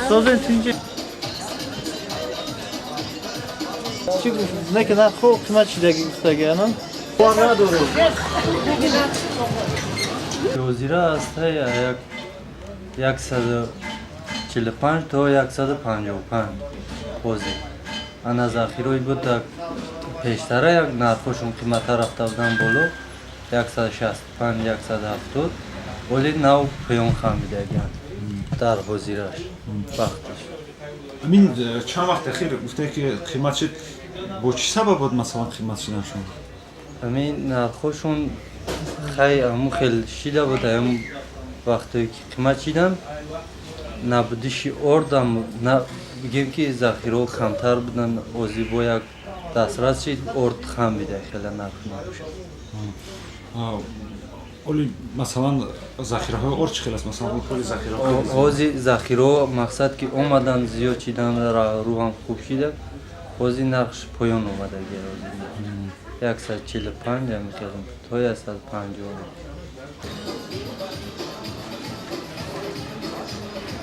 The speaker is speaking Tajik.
Созен тинҷи. Чӣ не ки нархо қимат шидаги гуфтаги ана? Бор надорум. Ҳозира аст 145 то 155 ҳозир. Ана захираҳои буд пештара як нархҳошон қиматтар рафта будан боло 165, 170, вале нав поён хамидагианд дар ҳозираш вақташ. Амин чанд вақт ахир гуфтае ки қимат шид, бо чӣ сабаб буд масалан қимат шиданшон? Ҳамин нархҳошон хай ҳамун хел шида буд, ҳамун вақтое ки қимат шидан набудиши ордам бигем ки захираҳо камтар буданд, ҳозир бо як дастрас шид, орд хам бида хеле нарх набошад. Оли масалан захираҳои орд чӣ хел аст? Масалан ҳоли захираҳо? Ҳозир захираҳо мақсад ки омадан зиёд шидан, рӯҳам хуб шида, ҳозир нархш поён омадаги, 145 ҳамин хел то 150.